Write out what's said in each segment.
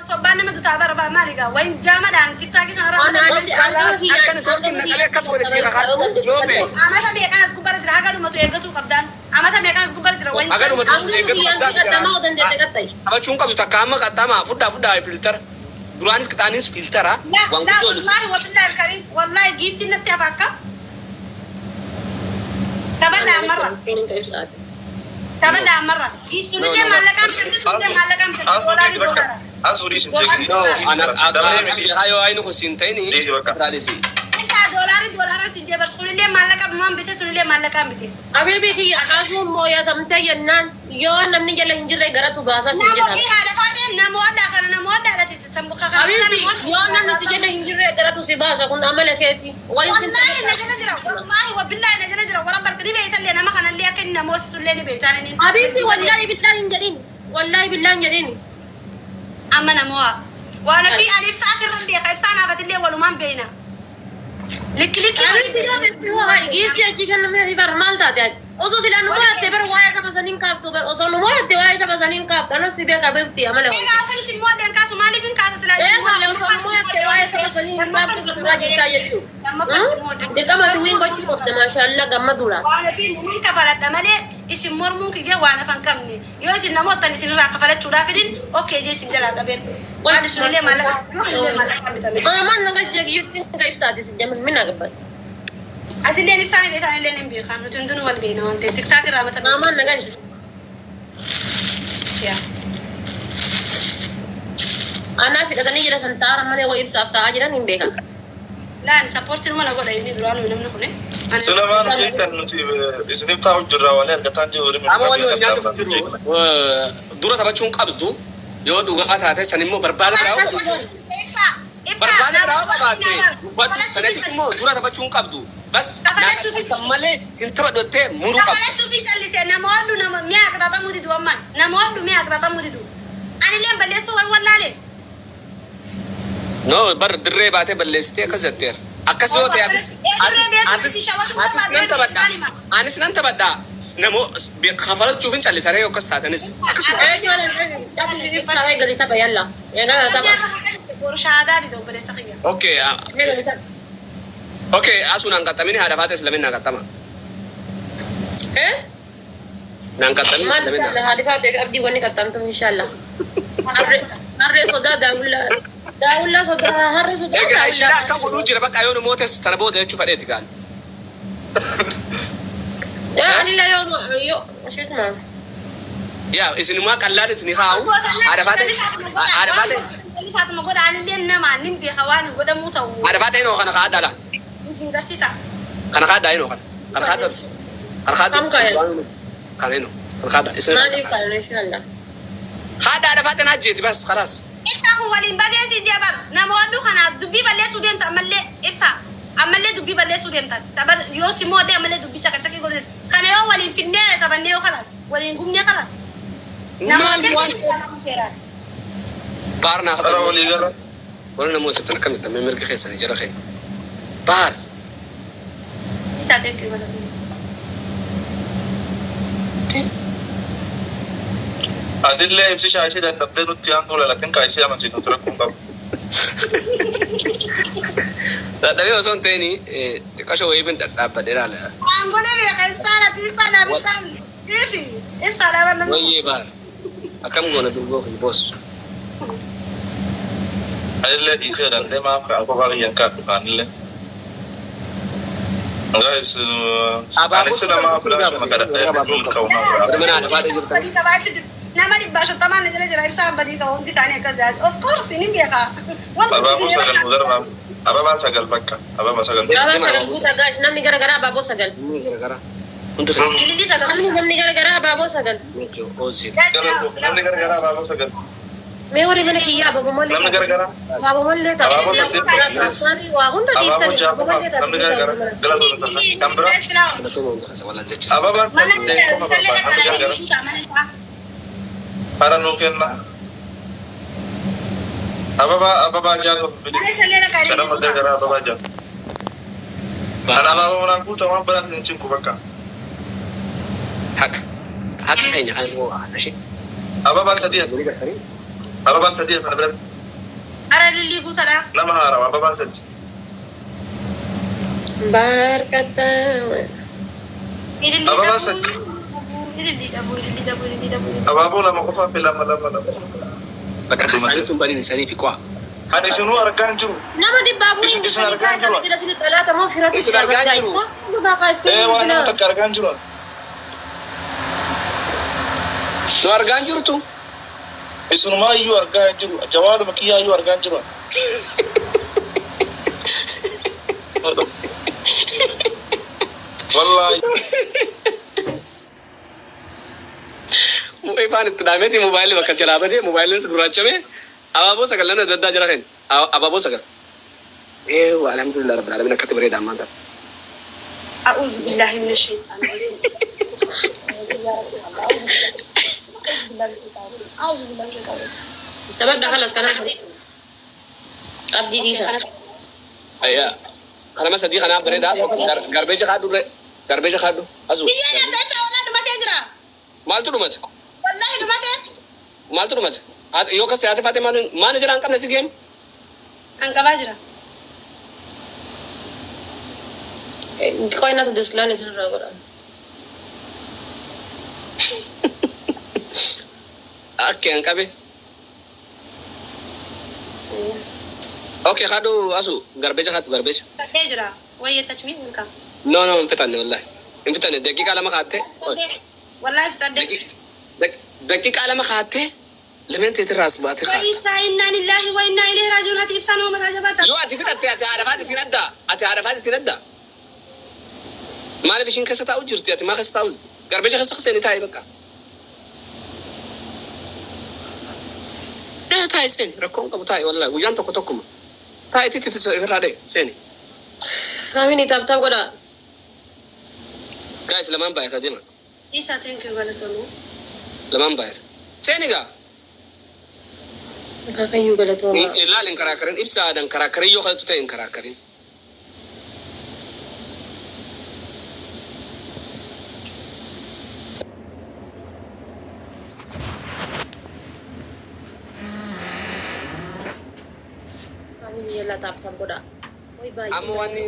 Sobbaan nama dutaa bara bara maali gaa wayin jaamadhaan TikTokii kanarraa Ana mata Bas kalaas akka networkiin naqamee akkas godhe si kakadhu yoo feete. Amata meeqan as gubbara jira haga dhumatu eeggatuu qabdaan. Amata meeqan as gubbara jira wayin Haga dhumatu Anguma eeggatu kiyyaan qabdaa si qaxxamaa jira. dandeette qaxxayi. Taphachuun qabdu takka amma qaxxamaa fudhaa fudhaa filtara. Duraanis qixaanis filtara. La Waan la guddoo miti. wallahi wabillahi alkarim wallahi giiftiin natti hafa akka. Taphadha ammarra. Taphadha ammarra. No Sunillee no. maallaqaan bitee sunillee maallaqaan bitee Asu doolaarri dhiisi bakka. doolaara. Asu dhiisi hin jeeqini. No Dhiisi ana kalas. Dabalee mi dhiisi. hayo ayinu kun siin ta'ini Dhiisi bakka. irraa dhiisi. Isaa doolaarri doolaaraan siin jee barsu sunillee maallaqa maan bitee sunillee maallaqaan bitee. Habibi kiyya asuun mooyatamtee jennaan yoo namni jala hin jirre garatu baasaa siin Namooti jedhama. haadha faatee namoota kana namoota haadha sammuu kana Habibi yoo namni si jala hin jirre garatu si baasa kun amala keeti. Waan sin Wallahi na jala jira wallahi wabillahi na jala jira wara barka ni beeytallee nama kanallee akka inni namoosisullee ni beeytaan inni. Habibi wallahi billaan hin jedhin. Wallahi billaan jedhin. Amma namoota waan ofii ani ibsaa sirra hin beeka ibsaa naafatillee walumaan beeyna. Likki likki Habibi yoo beekte hoo hayi giifti achi kennamee fi bar maal taate ati? Osoo silaa nu mo'atte bar waa'ee saba saniin kaaftu bar osoo nu mo'atte waa'ee saba saniin kaaftu anas si beeka habibti amala Egaa hooti. asan isin moodden kaasu maaliif hin kaasa silaa isin Eegaa moodden osoo nu mo'atte waa'ee saba saniin kaaftu suuraa jirtaa jechuudha. Lammaffaa isin moodden. Dirqama ati wiin gochuu qabda maashaallah gammaduudha. Waan ofii numan kafaladha malee isin mormuun kiyya waan afan qabne yoo isin namoottan isinirraa kafalachuudhaaf fidin okkee jee isin jalaa qabeen. Waan isinillee maallaqa isinillee maallaqa bitame. Maamaan naga jeeqiyutti nga ibsaati si jamin mina gabbay. Asilleen ibsaan beekaan illee hin beekan nuti hundinuu wal beekna waan ta'eef TikTok irraa mata. Maamaan naga Yaa. anaa fidhatanii jira san taara malee waa ibsaaf taa'aa jiran hin beekan. Laan sappoortiin mana godha inni duraanuu namni kuni. Sulamaan jeetan nuti isiniif taa'u jirra waan argataan jiru waliin Amma wanni wal nyaannu jiru dura taphachuun qabdu yoo dhugaa taate san immoo barbaada biraa yoo qabaatte barbaada biraa yoo qabaatte dubbadhu sanatti immoo dura taphachuun qabdu bas naaf malee hin taphadhottee muruu qabdu. Kafalachuu fi callisee namoonni nama mi'a aqxaxamuu didu ammaan namoonni mi'a aqxaxamuu didu. Anillee balleessuu waan wallaalee. No bar dirree baatee balleessitee akkas jetteera. Akkas yoo ta'e atis atis atis nan taphadha. Anis nan taphadha. Namoo kafalachuuf hin callisaree yoo akkas taatanis. Akkasuma. Cabsi ibsaa eegali tapha yalla. Eegala tapha. Shahaadaa didu obboleessa kiyya. Okay. Eegali tapha. Okay asuu naan qaxxamini haadha faates lameen naan qaxxama. Eh? Naan qaxxamini Maal lameen inshallah naan. haadhi faatee fi abdii wanni qaxxamtu inshallah. Harree harree sodaa daawullaa daawullaa sodaa harree sodaa Egaa ishiidha daawullaa. akkam godhuu jira bakka yoo namootes sana booda jechuu fadheeti gaan. Yaa anillee yoo yoo isheetuma. Yaa isinumaa qallaan isinii haa'u haadha faatee haadha faatee Callisaatuma godha anillee nama nin beeka waan hin godhamuu ta'u. haadha faatee inoo kana kaadhaa laa Isin garsiisa. kana kaadhaa inoo kana kana kaadhaa kana Kam kaayan? kaadhaa kana inoo kana kaadhaa isin Maaliif kaayun inshallah. kaadhaa haadha faatee naa jeeti bas khalaas. Ibsaa kun waliin badeesi jabar namoonni kana dubbii balleessuu deemta ammallee ibsaa ammallee dubbii balleessuu deemta tapha yoo si moodee ammallee dubbii caqacaqii godhu kana yoo waliin finnee taphannee yoo kalas waliin gubnee kalas. Maal waan baar naa Qara walii gala. Warri namoota siftan akkamitti amma mirga keessanii jara keenya. Baar Isaa teekii godhatu. Adillee ibsi shaashii dadhabdee nutti aangoo lalatin kaayisee amansiisan ture kun qabu. Dadhabee osoo hin ta'in xiqqashoo wayiifin dhadhaabbadhee laala. Aangolee beeka ibsaadha ibsaadha ibsaan dhiisi ibsaadha namni. Wayyee baar akkam goona durgoo fi boos. Adillee dhiisee dandee maaf ka'a kophaa kiyyan kaadhu kaanillee. Guys, Abaaboo anis nama bilaashuma kadhadhee qabu nama. Mana haadha faatee jirtan. Nama 150n na jala jira ibsaan badii qaba hundi isaanii akkas jedhan. Of course ni beeka. Abaaboo sagal nu darba. Ababaa sagal bakka. Ababaa sagal. Abaaboo sagal guutaa guys namni gara garaa abaaboo sagal. Inni garagara. Hundi keessa. Ililli sagal. Namni namni gara garaa abaaboo sagal. Nejoo oozii. Namni garagaraa abaaboo sagal. Mee warri mana kiyyaa abaaboo malee. Namni garagaraa. Abaaboo malee Abaaboo saddeet. Waa hunda Abaaboo dhiiftanii ja'a abaaboo qofa. malee Namni garagaraa. Galatoota kan biraa. Galatooma hunda keessa wallaan jechisa. Ababaa saddeet qofa barbaada. Namni garagaraa. Hara nuu kenna. Ababaa ababaa ja'a qofa fidi. Kana malee gara ababaa ja'a. Kan abaaboo manaa guutaa waan biraas hin cinku bakka. Haqa. Haqa keenya kan immoo haadha ishee. Ababaa sadii hafe. Ababaa sadii hafe na biratti. Ara ilillii guutadha. Nama haarawa ababaa sadi. Baarkata. Ilillii Ababaa dhabuu. sadi. Ilillii dhabuu, ilillii dhabuu, ilillii dhabuu. Abaaboo lama qofaaf lama lama lama. Bakka isaanitti hin banin isanii fi qo'a. Ani isinuu argaa hin jiru. Nama 400 Isin isin argaa hin jiru. jira sini xalaata moo firatu Isin argaa hin jiru. Ee waan nama takka argaa hin jiru. Nu argaa hin jirtu. Isinumaa iyyuu argaa hin jiru. Jawaaduma kiyyaa iyyuu argaa hin jiru. Wallaahi. Ifaan itti dhaameeti moobaayilli bakka jalaa badee moobaayilli gurraachame abaaboo sagal namni adda addaa jira kan abaaboo sagal. Eewa alhamdulillah rabbil alamin akkatti bareeda ammaan kana. أعوذ بالله من الشيطان الرجيم. أعوذ بالله من الشيطان الرجيم. Taphadha kalas kanaaf abdii dhiisa. Ayyaa. Kanama sadii kanaaf bareeda. Garbeeja kaadhu garbeeja kaadhu azu. Biyya nyaata ibsa walaa dhumatee jira. Maaltu dhumate? Wallaahi dhumate. Maaltu dhumate? Yoo kas yaate faate maal maal jira hin qabne si geem? An qabaa jira. Qoy natu disklaan isinirraa godha. Akka hin qabe. Okay kaadhu asu garbeeja kaadhu garbeeja. Fixadhee jira. Wayyee tachmii hin qabu. No no hin fixanne wallahi. Hin fixanne daqiiqaa 2 kaatte. Wallaahi fixadhee. Daqiiqaa 2 kaatte lameen teetirraa as baatee kaatta. Wa inna lillahi wa inna ilayhi raaji'uun ati ibsaan nama mataa jabaata. Yoo ati fixatte ati haadha faati ittiin adda. Ati haadha faati ittiin adda. Maaliif ishiin keessa taa'u jirti ati maa keessa taa'u garbeeja keessa seeni taa'e bakka. Taa'e seeni rakkoon qabu taa'e wallahi guyyaan tokko tokkuma. Taa'e itti itti irraa dhee seeni. Family tap tap godha. Guys lamaan baay'ata deema. Isa thank you galatoomuu. Lamaan baay'ata. Seeni gaa. Akaakayyuu galatooma. Ilaal hin karaakarin ibsaadan karaakarin yoo kadhatu ta'e hin karaakarin. Family yalla tap tap godha. Way baay'ee. Amma wanni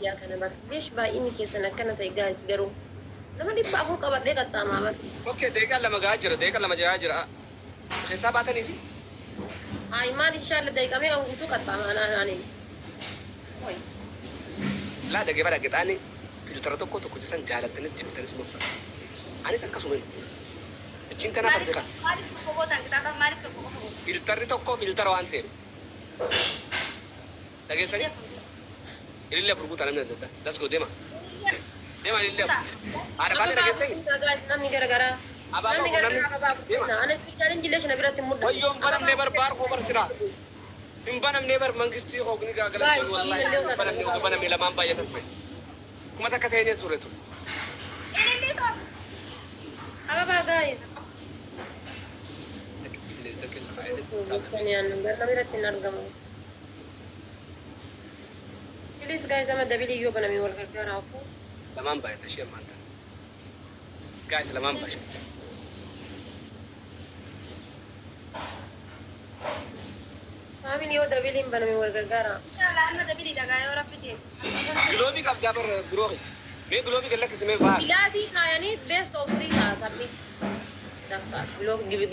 Yaa kana bar. Leesh baay'inni keessan akkana ta'e guys garuu. Nama 400 qabadhee qaxxaamaa bar. Okay daqiiqaa 2 gahaa jira daqiiqaa 2 gahaa jira. Keessaa baataniisi? Ay maal inshallah daqiiqaa meeqa guutuu qaxxaamaa anaan. Way. Laa dhagee bara qixaani filtara tokko tokko jisan jaalattanis jibbittanis nuuf fudhata. Anis akkasuma. Achiin tanaaf argite kana. Maaliif tokko gootan qixaaxa maaliif tokko qofa gootan? Filtarri tokko filtara waan ta'eef. Dhageessanii? Ilillee afur guutaa namni adda addaa. Let's go deema. Deema ilillee afur. Haadha baatee dhageessanii? Namni garagaraa. Abaaboo Namni kun namni garagaraa abaaboo. deema. Anas challenge illee shana biratti hin mul'atu. Wayyoo hin banamnee bar baar koo barsiraa. Hin banamnee bar mangistii hoogni gaagalan wallahi hin banamnee utuu banamee lamaan baay'atan ture. 1000 ta'ee ture ture. Ilillii tokko. Ababaa guys. Takkitti bineensa keessa kaa'ee. Nama biratti hin argamu. Please guys ama dabilii yoo baname wal gargaaraa. Lamaan baay'ata ishee ammaan tana. Guys lamaan baay'ata. Family yoo dabiliin baname wal gargaaraa. Inshallah amma dabilii dhagaa yoo rabbi deemu. Giloobii qabdaa bar biroo. Mee giloobii gad lakkisi mee baal. Gilaabii kaayanii best of three ta'a taphni.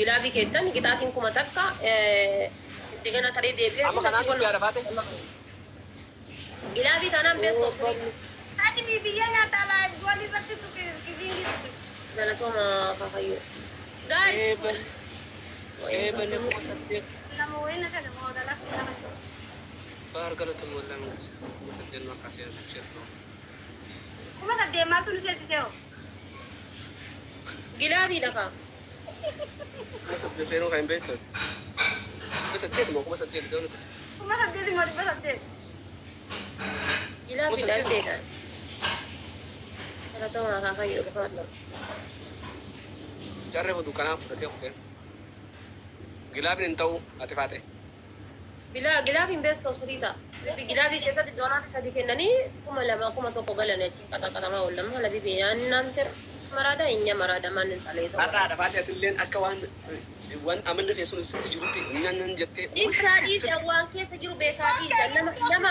Gilaabii keettan qixaatiin 1000 itti gana tarii deebi'ee. Amma kanaan dhufte haadha faate. Gilaabii taanaan best of three. Ati biyya nyaataa laa wal irratti tuqe kisiin tuqe. Galatooma Kafayyoo. Guys. Eebale. Eebale 8000. Nama wayii na sana mooda lafa nama. Baar galatooma wallahi mangistii 8000 nu akka seenu sheetu. 8000 maaltu nu seensisee hoo? Gilaabii lafa. 8000 seenuu kan hin beektu. 8000 moo 8000 seenuu. 8000 moo 800? Gilaabii dha. Galatooma Kafayyoo dhufaadha. Jarree fudu kanaaf fudhatee kufee. Gilaabiin hin ta'u ati faate. Gilaabiin best of three ta'a. Gilaabii keessatti doonaati sadi kennanii 2000 1000 galan jechuun qaxaqatamaa oolan haala bibee nyaannaan tira. maraada እኛ maraada ማንን ጣለ ሰው Har'a dhafaatee atilleen akka waan waan amalli keessan sitti jirutti nyan jettee. Ibsaa dhiisa waan keessa jiru beekaa dhiisa nama nama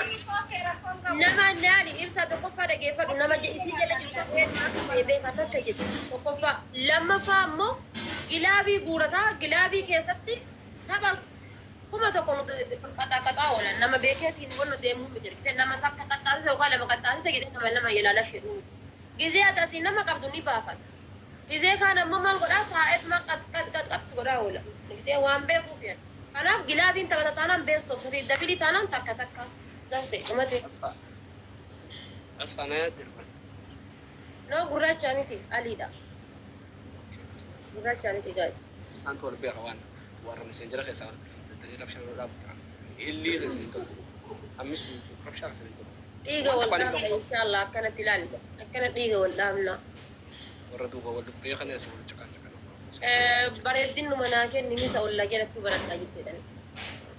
nama naani ibsaa tokkoffaa dhageeffadhu nama isii jala jirtu beekaa takka jedhu tokkoffaa lammaffaa ammoo gilaabii guurataa gilaabii keessatti tapha 1000 nuti qaxaa oolan nama beekeetiin wannu deemuu miti jirte nama takka qaxxaasisa yookaan lama qaxxaasisa jedhee nama lama yalaala shedhu gizee ati asii nama qabdu ni baafata gizee kaan ammoo maal godhaa taa'eet ma qax godhaa oola gizee waan beekuuf jedha kanaaf gilaabiin taphata taanaan best of three dabilii taanaan takka takka dase dhumate. Asfaa na yaadde dhufa. No gurraacha miti aliidha gurraacha miti guys. Isaan tola beeka waan warra miseenjera keessaa walitti fidatanii rabshaa yeroo dhaabu turan. Illee keessa hin tolu. Ammis rabshaa keessa hin tolu. Dhiiga wal dhaabna inshallah akkanatti ilaali akkana dhiiga wal dhaabna. Warra duuba wal beekan asii wal caqaa caqaa. Bareeddinuma naa kenni misa ollaa jalatti baradhaa jetteedhan.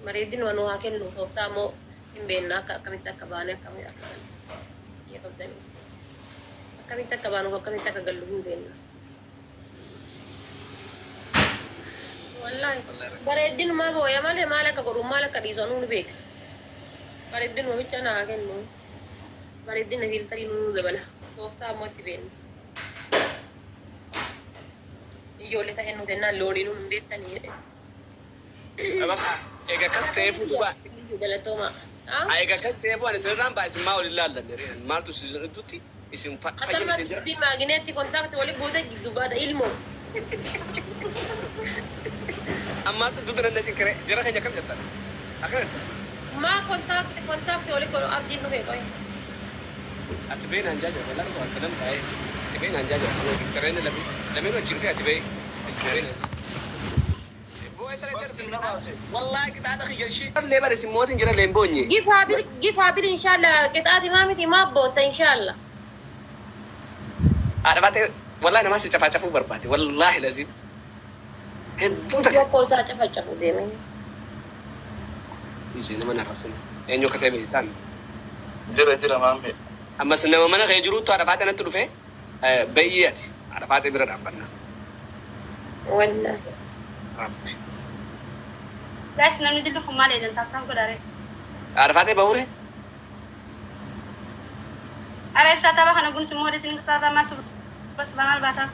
Bareeddinuma nu haa kennu tooftaa immoo hin beekna akka akkamitti akka baane akkamitti akka qabdanis akkamitti akka baanuuf akkamitti akka gallu hin beekna. Wallaahi bareeddinuma booya malee maal akka godhu maal akka dhiisu anuu ni beeka. Bareeddinuma bicha naa haa kennu. Bareeddina fiiltarii nuu dabala. Tooftaa immoo itti beekna. Ijoollee ta'e nu kennaan loonii nu hin beektanii jedhe. Egaa akkas ta'eefuu duuba. Galatooma. Egaa akkas ta'eefuu ani isinirraan ba'a isin maa waliin laallanne maaltu isin gidduutti isin fayyadu isin jira. Asalumatti maagineetti kontaakti wali guute dubbaata ilmoo. Ammaatti duuta nan isin kare jara keenya akkam jettan? Akkam jettan? Maa kontaakti kontaakti wali godhu abdiin dhufe qoye. Ati bee naan jaajira wallaan koo akka nam taa'ee ati bee naan jaajira kareen lameen lameen wajjin fi ati bee Wallahi qixaaxa kiyya ishee. Illee bare isin mootiin jira leen boonye. Gifaa bil inshallah qixaati maa miti maa bootta inshallah. Haadha baatee wallahi namaa si cafaacafuu barbaade wallahi lazim. Hedduu takka. Jokkoo isaa cafacafu deeme. Ishee nama na rabsun eenyu akka ta'e beektaan. Jira jira maammee. Ammas nama mana kee jiruutu haadha baatee natti dhufe bayyee ati haadha baatee bira dhaabbanna. Wallahi. Rabbi. Guys, namni dillu kun maal jedhan taasisan godhare. Haadha baatee bahuure. Ara ibsaa tapha kana gunsi moo isin qixaaxa maaltu bas maal baata?